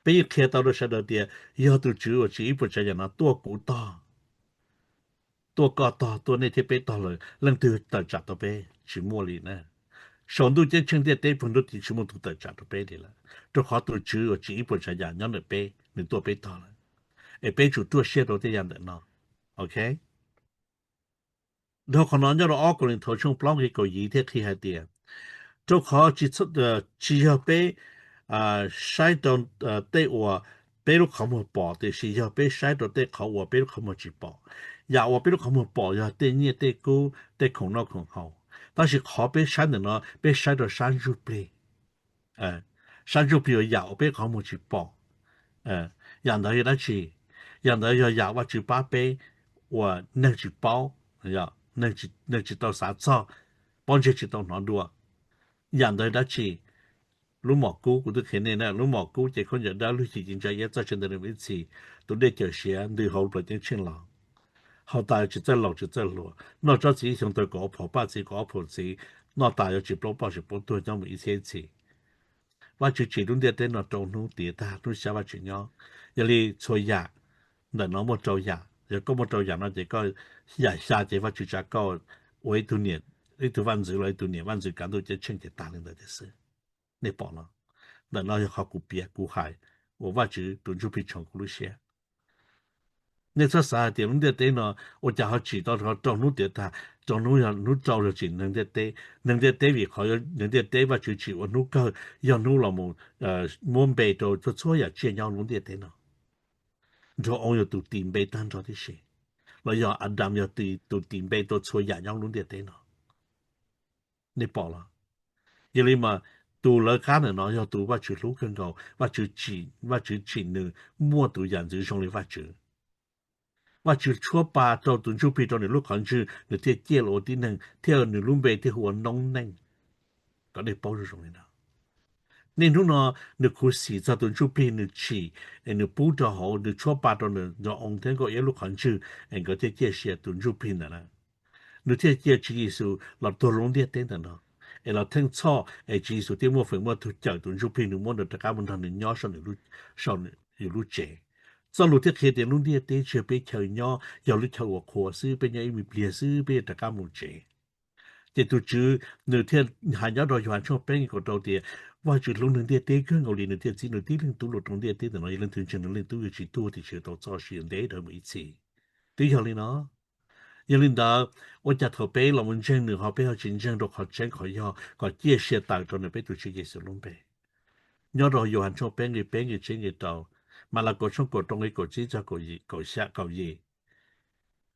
Peb yeej qhia tau rau sawv daws tias yog tus Tswv uas tsim ib puas tsav yam no tuaj kuv tog, tuaj koj tog, tuaj nej thiab peb tog lawm, leej twg tawm tsam tau peb? Tsis muaj li na. Saum ntuj ceeb tsheej ntiaj teb pawg ntub tid tsis muaj tus tawm tsam rau peb li lawm, rau qhov tus Tswv uas tsim ib puas tsav yam nyob ntawm peb, nws tuaj peb tog lawm. Es peb tsum ruaj siab rau tej yam ntawm no. Ok. Dhau qhov no nyob rau ob Kauleethaus tshooj plaub nqe kaum yim thiaj qhia hais tias, rau qhov tsis yog peb saib rau tej uas peb lub qhov muag pom, tiam sis yog peb saib rau tej qhov uas peb lub qhov muag tsis pom. Yam uas peb lub qhov muag pom yog tej nyiaj tej kub, tej khoom noj khoom haus, tab sis qhov peb saib ntawm no peb saib rau sab ntsuj plig. Sab ntsuj plig uas yam uas peb qhov muag tsis pom. Yam ntawd yog dab tsi? Yam ntawd yog yam Vajtswv pab peb uas neeg tsis paub, neeg tsis tau xav txog, pob ntseg tsis tau hnov dua. Yam ntawd yog dab tsi? Lub mom kub, kuv twb qhia nej na, lub mom kub ces khaub ncaws dawb, lub hwj chim ci ntsa iab, txawj tsa nta nws ib txhis, tus dej cawm siav ntws hauv plawv ceeb tsheej los, haus tas tsis txawj laus tsis txawj hluas, noj tsob txiv ib xyoo tau kaum ob phaum paj txiv kaum ob phaum txiv, noj tas yuav tsis plaub ploj tsis plaub tuag nyob mus ib txhiab ib txhis. Vajtswv tsim lub ntiaj teb no rau hnub tiav tag hnub xya Vajtswv nyob. Yog li txhua yam ntawm no muaj rau yam, yog koj muaj rau yam no ces koj, yam xya ces Vajtswv tsa koj ua ib tug niam, ib tug vaj ntxwv los ib tug niam vaj ntxwv kav ntuj ceeb tsheej ces tag li ntawd tiag xwb. Nej pom los? Ntawm no yog qhov kuv piav kuv hais uas Vajtswv tus Ntsuj Plig tshoov kuv lub siab. Nej txhob xav hais tias lub ntiaj teb no ua cas ho tsim tau rau hnub tiav tag, rau hnub, hnub rau yog tsim neeg ntiaj teb. Neeg ntiaj teb vim qhov neeg ntiaj teb Vajtswv tsim ua hnub kawg, yog hnub los mus muab npe rau txhua txhua yam tsiaj nyob lub ntiaj teb no. Nraug oo yog tus tis npe tag nrho tib si, los yog Adam yog tus tis npe rau txhua yam nyob lub ntiaj teb no. Nej pom los? Yog li mas tus lawv qab ntawm no yog tus Vajtswv hlub kawg nkaus, Vajtswv tsim, Vajtswv tsim nws muaj tus yam ntxwv zoo li Vajtswv. Vajtswv tshuab pa rau tus Ntsuj Plig rau nws lub qhov ntswg, nws thiaj ciaj los ua tib neeg, thiaj nws lub npe thiaj hu ua noob neej. Kom nej paub zoo zoo li no. Niaj hnub no nws khuv xim txog tus Ntsuj Plig nws tsim, es nws pub rau hauv, nws tshuab pa rau nws nraug oo thiab nkauj iab lub qhov ntswg, es nkawd thiaj ciaj sia tus Ntsuj Plig ntawd na. Nws thiaj cia Tswv Yexus los tuag lub ntiaj teb ntawm no, es los theej txhoj, es Tswv Yexus thiaj muaj feem muaj tug cawm tus Ntsuj Plig nws muab nws rov qab mus nrog nws nyob saum, saum yus lub tsev. Txoj lus thiaj qhia tias lub ntiaj teb tsis yog peb chaw nyob, yog lub chaw uas qhuav xwb, peb nyob ib me pliag xwb peb rov qab mus tsev. Ces tus Tswv nws thiaj hais nyob rau Yauhas tshooj peb nqe kaum rau tias, Vajtswv hlub neeg ntiaj teb kawg nkaus li nws thiaj txib nws tib leeg tub los rau ntiaj teb ntawm no, yog leej twg ntseeg nws, leej tub yuav tsis tuag tiam sis tau txoj sia deb dawb mus ib txhis. Twb yog li no, yog li ntawd, ua cas thaum peb los mus ntseeg nws ho peb ho tsis ntseeg rau qhov tseeb qhov yog kom ciaj sia tawm rau nws peb tus Tswv Yexus lub npe? Nyob rau Yauhas tshooj peb nqe peb nqe tsib nqe rau, Malakaus tshooj kaum rau nqe kaum tsib txog kaum yim,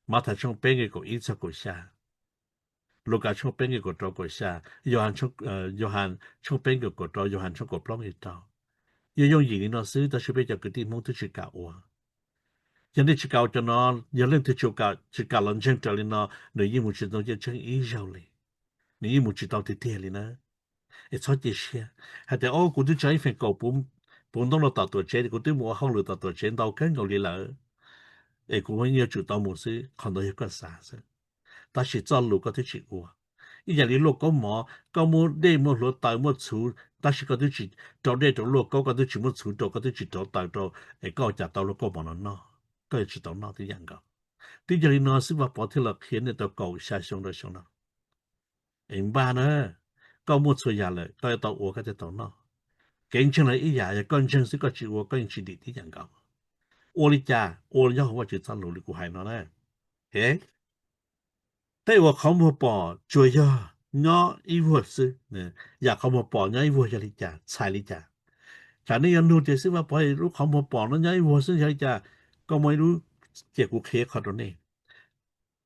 Mathais tshooj peb nqe kaum ib txog kaum xya, Lukas tshooj peb nqe kaum rau kaum xya, Yauhas tshooj peb nqe kaum rau, Yauhas tshooj kaum plaub nqe rau. Yog yooj yim li no xwb tab sis peb cov kwv tij Hmoob twb tsis kam ua. Yog nej tsis kam ua cov no, yog leej twg tsis kam los ntseeg raws li no, nws yeej mus tsis tau ceeb tsheej ib zaug li. Nws yeej mus tsis tau tiag tiag li na. Es txhob cia siab hais tias, o, kuv twb tso ib feem kaum puv puv ntooj rau tom tuam tsev, kuv twb mus ua hauj lwm tom tuam tsev ntau kawg nkaus li lawm, es kuv yuav tsum tau mus xwb, qhov ntawd yog koj xav xwb. Tab sis txoj lus koj twb tsis ua. Ib yam li luaj kaub mov, koj muaj dej muaj hluav taws muaj txhuv, tab sis koj twb tsis rau dej rau luaj kaub, koj twb tsis muaj txhuv rau, koj twb tsis rau taws rau, es koj ua cas tau luaj kaub mov no noj? Koj yuav tsis tau noj tib yam nkaus. Twb yog li no xwb Vaj Pov thiaj los qhia nej tau kaum xya xyoo rau xyoo no. Es npaj na, koj muaj txhua yam lawm koj yuav tau ua koj thiaj tau noj. Kev ntseeg los ib yam, yog koj ntseeg xwb koj tsis ua koj yeej tsis dim tib yam nkaus. Ua li cas? Ua li nyob hauv Vaj Tswv txoj lus li kuv hais no na. Tej uas qhov muag pom tsuas yog nyob ib vuag xwb. Yam qhov muag pom nyob ib vuag yog li cas, txhais li cas? Tsam nej yuav nug tias xib fwb Vaj Pov, lub qhov muag pom no nyob ib vuag xwb yog li cas? Koj muaj ib lub, ces kuv qhia qhov rau nej.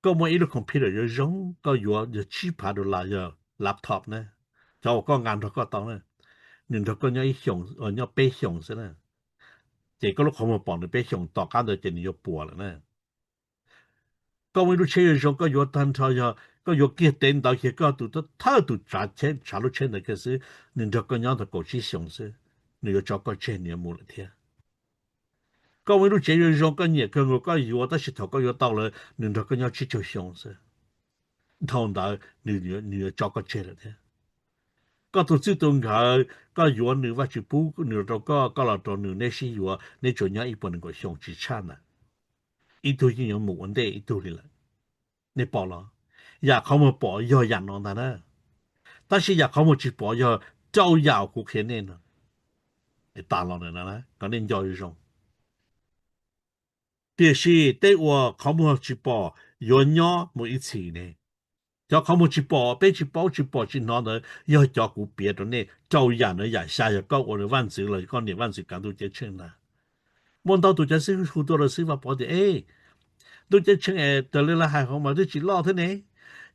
Koj muaj ib lub computer yuav zoo, koj yuav yog tsib phav dollar yog laptop na, cov uas koj nqa nrog koj tau na, nws nrog koj nyob ib xyoos, nyob peb xyoos xwb na. Ces koj lub qhov muag pom nws peb xyoos, tom qab ntawd ces nws yuav puas lawm na. Koj muaj ib lub tsheb yuav zoo, koj yuav tag nrho, yog koj yuav kiag tev ntawd ces koj tus thawj tus tsav lub tsheb ntawd kiag xwb, nws nrog koj nyob tau kaum tsib xyoos xwb, nws yuav tso koj tseg, nws yuav mus lawm thiab. Koj muaj ib lub tsev yuav zoo, koj nyiam kawg nkaus koj yuav, tab sis thaum koj yuav tau lawm nws nrog koj nyob tsib caug xyoo xwb, dhau ntawd nws yuav tso koj tseg lawm thiab. Koj tus txij tus nkawm koj yuav nws, Vaj Tswv pub nws rau koj, koj los rau nws, neb sib yuav, neb tsuas nyob ib puas nees nkaum xyoo tsis tshaj ntawd. Ib tug yeej yuav mus ua ntej ib tug li lawm. Nej pom los? Yam qhov muag pom yog yam no ntag na. Tab sis yam qhov muag tsis pom yog rau yam kuv qhia nej no. Tas los kom nej nco zoo. Tiam sis tej uas qhov muag tsis pom yuav nyob mus ib txhis ne. Cov qhov muag tsis pom, peb tsis paub tsis pom tsis hnov ntawd yog cov kuv piav rau nej rau yam no, yam xya yog koj ua nws vaj ntxwv los koj niam vaj ntxwv kav ntuj ceeb tsheej ntag. Muaj ntau tus cov xib hwb hu tuaj rau xib hwb Vaj Pov tias, e, ntuj ceeb tsheej es raws li lawv hais hauv mas twb tsis loj thiab ne.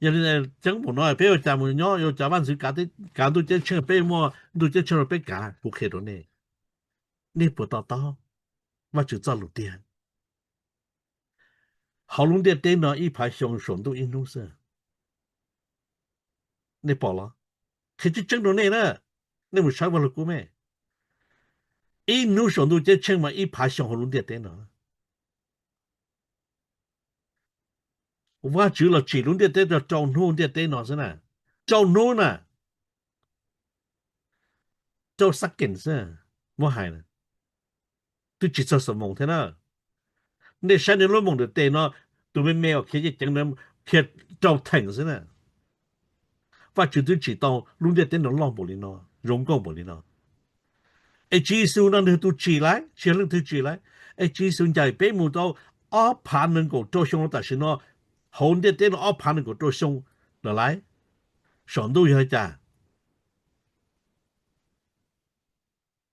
Yog li ceeb npaum no peb ua cas mus nyob ua cas vaj ntxwv kav ntuj ceeb tsheej, peb muaj ntuj ceeb tsheej rau peb kav? Kuv qhia rau nej, nej puas to taub Vaj Tswv txoj lus tiag? Hauv lub ntiaj teb no ib phav xyoo saum ntuj ib hnub xwb. Nej pom los? Qhia tseeb tseeb rau nej na, nej mus saib Vaj Lug Kub me, ib hnub saum ntuj ceeb tsheej mas ib phav xyoo hauv lub ntiaj teb no. Vaj Tswv los tsim lub ntiaj teb rau rau hnub ntiaj teb no xwb na. Rau hnub na, rau second xwb, muab hais na, twb tsis txog xas moos thiab na. Nej saib nej lub moos ntawm tes no, tus me me uas khiav ceev ceev ntawd khiav rau theem xwb na. Vaj Tswv twb tsim tau lub ntiaj teb no loj npaum li no, zoo nkauj npaum li no. Es Tswv Yexus no nws tus tsim lauj, tsis yog leej twg tsim lauj. Es Tswv Yexus ncaim peb mus tau ob phav nees nkaum rau xyoo no tam sim no, hauv ntiaj teb no ob phav nees nkaum rau xyoo lawm lauj, saum ntuj yog li cas?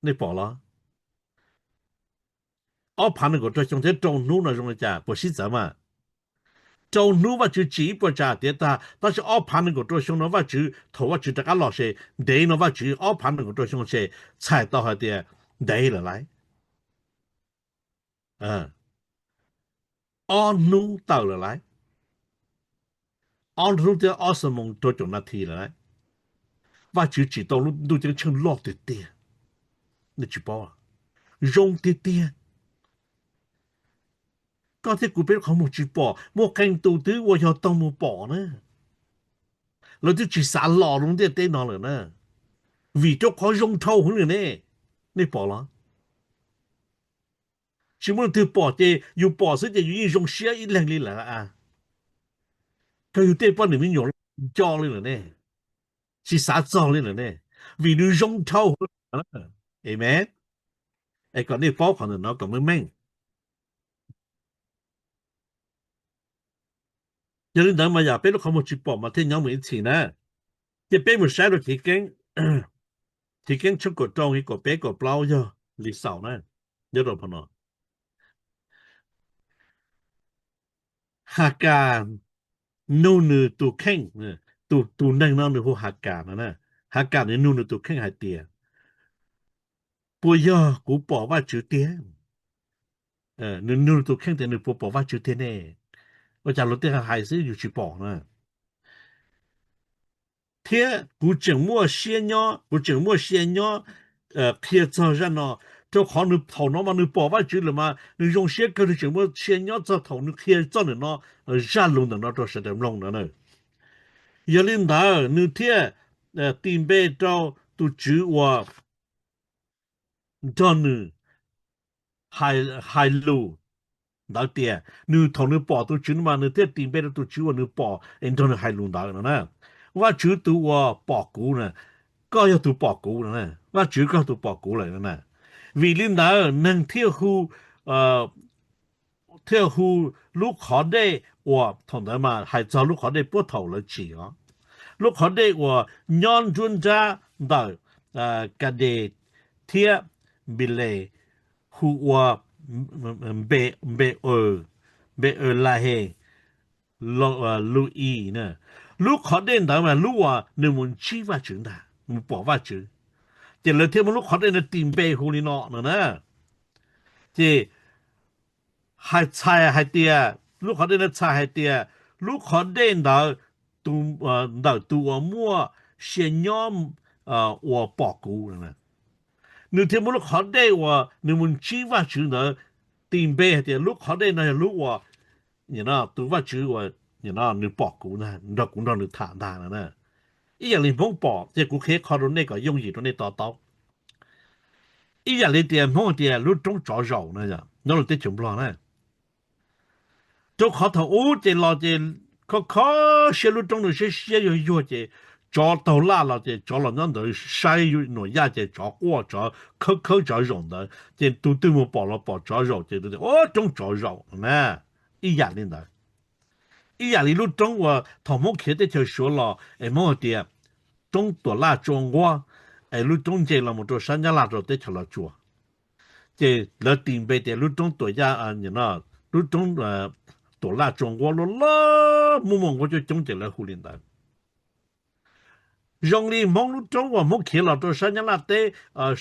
Nej pom los? Ob phav nees nkaum rau xyoo thiab rau hnub no zoo li cas, puas sib txawv mas? Rau hnub Vaj Tswv tsim ib puas tsa tiav tag, tab sis ob phav nees nkaum rau xyoo no Vaj Tswv, thaum Vaj Tswv rov qab los se, ntev no Vaj Tswv ob phav nees nkaum rau xyoo se, txhais tau hais tias ntev lawm lauj. Ob hnub tawm lawm lauj. Ob hnub thiab ob xuab moos rau caum nas this lawm lauj. Vaj Tswv tsim tau lub ntuj ceeb tsheej loj tiag tiag, nej tsis paub, zoo tiag tiag. Koj thiab kuv peb lub qhov muag tsis pom, muaj qee tus twb ua yog toog mus pom na. Lawv twb tsis xav los lub ntiaj teb no lawm na, vim rau qhov zoo dhau heev lawm ne. Nej pom los? Tsis muaj leej twg pom ces yus pom xwb ces yus yeej zoo siab ib leeg li lawm a. Kawg yus tej poj niam me nyuam nco li lawm ne, tsis xav txog li lawm ne, vim nws zoo dhau heev. Amen. Es kom nej paub qhov ntawm no kom meej meej. Yog li ntawd mas yam peb lub qhov muag tsis pom mas thiaj nyob mus ib txhis na. Ces peb mus saib rau Chiv Keeb, Chiv Keeb tshooj kaum rau nqe kaum peb kaum plaub yog li xaus na, nyob rau qhov no. Has Kas nug nws tus kheej, tus neeg no nws hu Has Kas no, Has Kas nws nug nws tus kheej hais tias, puas yog kuv pom Vajtswv tiag? Nws nug nws tus kheej tias nws puas pom Vajtswv tiag ne? Ua cas luag tej hais xwb yus tsis pom na? Thiab kuv tseem muaj siab nyob, kuv tseem muaj sia nyob qhia txog zaj no, Rau qhov nws thaum no mas nws pom Vajtswv lawm mas nws zoo siab kawg, nws tseem muaj sia nyob txog thaum nws qhia txoj ntawm no, zaj lus ntawm no rau sawv daws mloog no na. Yog li ntawd nws thiaj tis npe rau tus Tswv uas nrog nws hais lus ntawd tias, nws thaum nws pom tus Tswv no mas nws thiaj tis npe rau tus Tswv uas nws pom es nrog nws hais lus ntawd no na. Vajtswv tus uas pom kuv na, koj yog tus pom kuv no na. Vajtswv, koj tus pom kuv lawm no na. Vim li ntawd neeg thiaj hu, thiaj hu lub qhov dej uas thaum ntawd mas hais txog lub qhov dej puag thaum lawv tsim os, lub qhov dej uas nyob nruab nrab ntawm Kades thiab Npiles hu ua Npe, Npe, Npe-ulahes Lu-, Lu-i na. Lub qhov dej ntawd mas lub uas nws mus ntsib Vajtswv ntag, mus pom Vajtswv. Ces lawv thiaj muab lub qhov dej no tis npe hu li no no na. Ces hais txhais hais tias, lub qhov dej no txhais hais tias lub qhov dej ntawd ntawm tus uas muaj sia nyob uas pom kuv. Nws thiaj muab lub qhov dej uas nws mus ntsib Vajtswv ntawd tis npe hais tias lub qhov dej no yog lub uas tus Vajtswv uas nws pom kuv ntag, nrog kuv nrog nws tham ntag no na. Ib yam li Hmoob pom, ces kuv qhia qhov rau nej kom yooj yim rau nej to taub. Ib yam li tias Hmoob hais tias lub roob tsov zaum no nyob rau teb chaws Nplog na. Rau qhov thaum ub ces los ces kho kho siab, lub roob no siab siab yuag yuag ces tsov taug laj los ces tsov los nyob ntawd saib nuam yaj ces tsov quaj, tsov khawb khawb tsov zaum ntawd ces tus twg mus pom los pom tsov zaum ces tus tias, Ua, roob tsov zaum na. Ib yam li ntawd, ib yam li lub roob uas thaum Hmoob khiav teb chaws Suav los es Hmoob hais tias roob Tuam Laj Tsua Nquab, es lub roob nce los mus rau sab Nyab Laj rau teb chaws Los Tsuas, ces lawv tis npe tias lub roob Tuam Yaj, lub roob Tuam Laj Tsua Nquab loj loj, muaj muaj nquab coob coob ces lawv hu li ntawd. Zoo li Hmoob lub roob uas Hmoob khiav los rau sab Nyab Laj teb,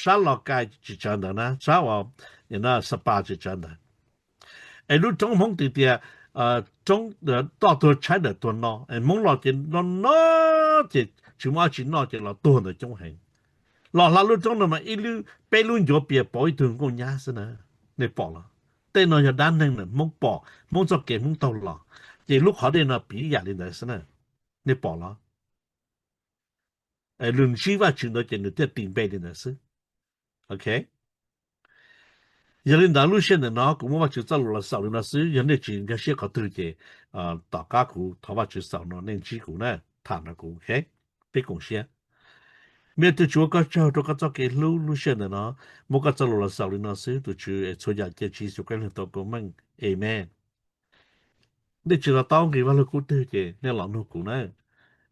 sab Los Kais tsis tsawv ntawd na, sab uas Sa Pas tsis tsawv ntawd, es lub roob Hmoob tis tias roob toj tuag tshaib ntawm tuag no, es Hmoob los ces no no ces tsis muaj dab tsi noj ces los tuag ntawd coob heev. Los hla lub roob no mas ib lub, peb lub ncuav pias pauv ib tug nkauj nyab xwb na. Nej pom los? Tej no yog dab neeg na, Hmoob pom, Hmoob txoj kev Hmoob taug los, ces lub qhov dej no piv ib yam li ntawd xwb na. Nej pom los? Lub ntsib Vajtswv ntawd ces nws thiaj tis npe li ntawd xwb. Ok, yog li ntawd lub sij hawm ntawm no kuv muab Vajtswv txoj lus los xaus li no xwb. Yog nej tsis nkag siab qhov twg ces tom qab kuv thov Vajtswv xaus no nej ntsib kuv na, tham nrog kuv, ok? Peb koom siab. Me tug Tswv, ua koj tsaug rau koj txoj kev hlub lub sij hawm ntawm no, muab koj txoj lus los xaus li no xwb. Tus Tswv es txhua yam cia siab Yexus Khetos tau koob meej. Amees. Nej tsis to taub nqi Vaj Lug Kub twg ces nej los nug kuv na,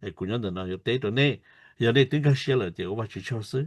es kuv nyob ntawm no yuav teb rau nej. Yog nej twb nkag siab lawm ces ua Vajtswv tsaug xwb.